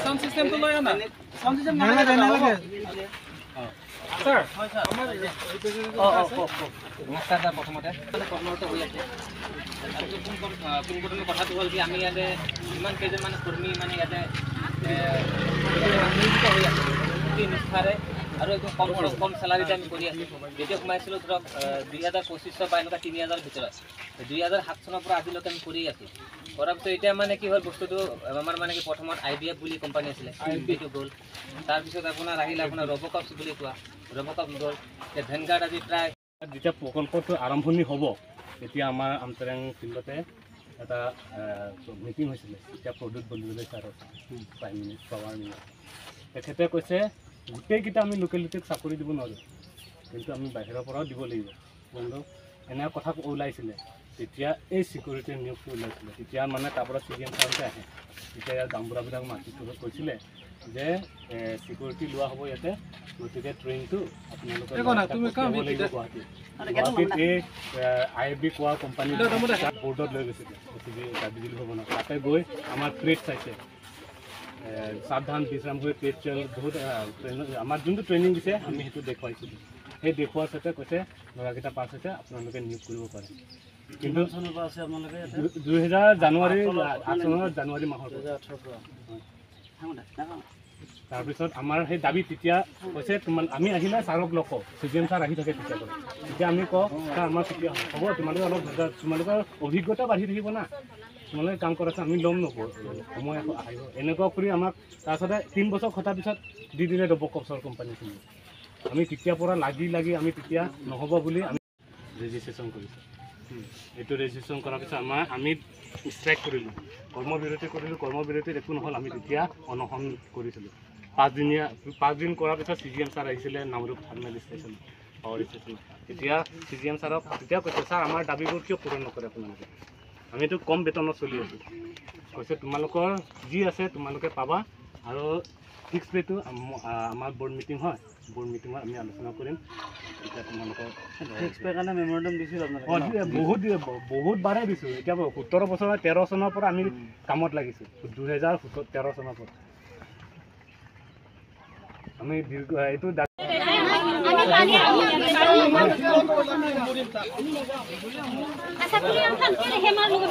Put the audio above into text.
Sound সিস্টেমটো লৈ আনা। Sound system নালাগে স্যাৰ। আমাৰ নমস্কাৰ ছাৰ। প্ৰথমতে কৰ্মৰত হৈ আছে। তাৰপিছত পোনপ্ৰথমে কথাটো হ'ল কি, আমি ইয়াতে ইমান কেইজন মানে কৰ্মী মানে ইয়াতে নিয়োজিত হৈ আছে অতি নিষ্ঠাৰে আৰু একদম কম কম চেলাৰীতে আমি কৰি আছোঁ। যেতিয়া সোমাইছিলোঁ ধৰক 2500 বা এনেকুৱা 3000 ভিতৰত, 2007 চনৰ পৰা আজিলৈকে আমি কৰি আছোঁ। কৰাৰ পিছত এতিয়া মানে কি হ'ল বস্তুটো, আমাৰ মানে কি প্ৰথমত আই বি এফ বুলি কোম্পানী আছিলে, সেইটো গ'ল। তাৰপিছত আপোনাৰ আহিলে আপোনাৰ ৰবকপছ বুলি কোৱা, ৰবকপ গ'ল। এতিয়া ভেনগাৰ্ড আজি প্ৰায় যেতিয়া প্ৰকল্পটো আৰম্ভণি হ'ব, তেতিয়া আমাৰ আমটেৰেং ফিল্ডতে এটা মিটিং হৈছিলে। তেতিয়া Pradyut Bordoloi sir prime minister, power minister, তেখেতে কৈছে গোটেইকেইটা আমি লোকেলিটিক চাকৰি দিব নোৱাৰোঁ, কিন্তু আমি বাহিৰৰ পৰাও দিব লাগিব বন্ধু, এনে কথা ওলাইছিলে। তেতিয়া এই চিকিউৰিটিৰ নিয়োগটো ওলাইছিলে। তেতিয়া মানে তাৰ পৰা চি জি এম ছাৰতে আহে। তেতিয়া ইয়াৰ গামবুঢ়াবিলাক মাতি কৈছিলে যে চিকিউৰিটি লোৱা হ'ব ইয়াতে, গতিকে ট্ৰেইনটো আপোনালোকে পঠিয়াব লাগিব গুৱাহাটীত। গুৱাহাটীত এই আই বি কোৱা কোম্পানী বৰ্ডত লৈ গৈছিলে বিজুলী ভৱনত। তাতে গৈ আমাৰ ট্ৰেড চাইছে, সাৱধান বিশ্ৰাম হৈ ট্ৰেড বহুত আমাৰ যোনটো ট্ৰেইনিং দিছে আমি সেইটো দেখুৱাইছিলোঁ। সেই দেখুওৱাৰ পিছতে কৈছে ল'ৰাকেইটা পাছ হৈছে, আপোনালোকে নিয়োগ কৰিব পাৰে। কিন্তু 2000 জানুৱাৰী 8 চনৰ জানুৱাৰী মাহৰ। তাৰপিছত আমাৰ সেই দাবী তেতিয়া কৈছে তোমাৰ আমি আহিলে ছাৰক লগ কওঁ, চি জি এম ছাৰ আহি থাকে তেতিয়া পৰা। তেতিয়া আমি কওঁ, ছাৰ আমাৰ কেতিয়া হ'ব, তোমালোকে অলপ তোমালোকৰ অভিজ্ঞতা বাঢ়ি থাকিব না, তোমালোকে কাম কৰাছে, আমি ল'ম নকৰোঁ, সময় আহিব, এনেকুৱা কৰি আমাক তাৰপিছতে 3 বছৰ খটাৰ পিছত দি দিলে ৰবকপছৰ কোম্পানীখিনি। আমি তেতিয়াৰ পৰা লাগি লাগি আমি তেতিয়া নহ'ব বুলি আমি ৰেজিষ্ট্ৰেশ্যন কৰিছোঁ। এইটো ৰেজিষ্ট্ৰেশ্যন কৰাৰ পিছত আমাৰ আমি ষ্ট্ৰাইক কৰিলোঁ, কৰ্মবিৰতি কৰিলোঁ। কৰ্মবিৰতিত একো নহ'ল। আমি তেতিয়া অনশন কৰিছিলোঁ 5দিনীয়া। 5 দিন কৰাৰ পিছত চি জি এম ছাৰ আহিছিলে Namrup thermal station, power station. তেতিয়া চি জি এম ছাৰক তেতিয়া কৈছে, ছাৰ আমাৰ দাবীবোৰ কিয় পূৰণ নকৰে আপোনালোকে, আমিতো কম বেতনত চলি আছোঁ। কৈছে তোমালোকৰ যি আছে তোমালোকে পাবা আৰু ফিক্স পে'টো আমাৰ বৰ্ড মিটিং হয়, বৰ্ড মিটিঙত আমি আলোচনা কৰিম তেতিয়া তোমালোকৰ। ফিক্স পে কাৰণে মেমৰেণ্ডাম দিছিল আপোনালোকে? অঁ, বহুত বহুত বাৰে দিছোঁ। এতিয়া 17 বছৰ, 13 চনৰ পৰা আমি কামত লাগিছোঁ, 2013 চনৰ পৰা আমি দীৰ্ঘ এইটো আচ্ছা, তুমি হেমাৰ লোক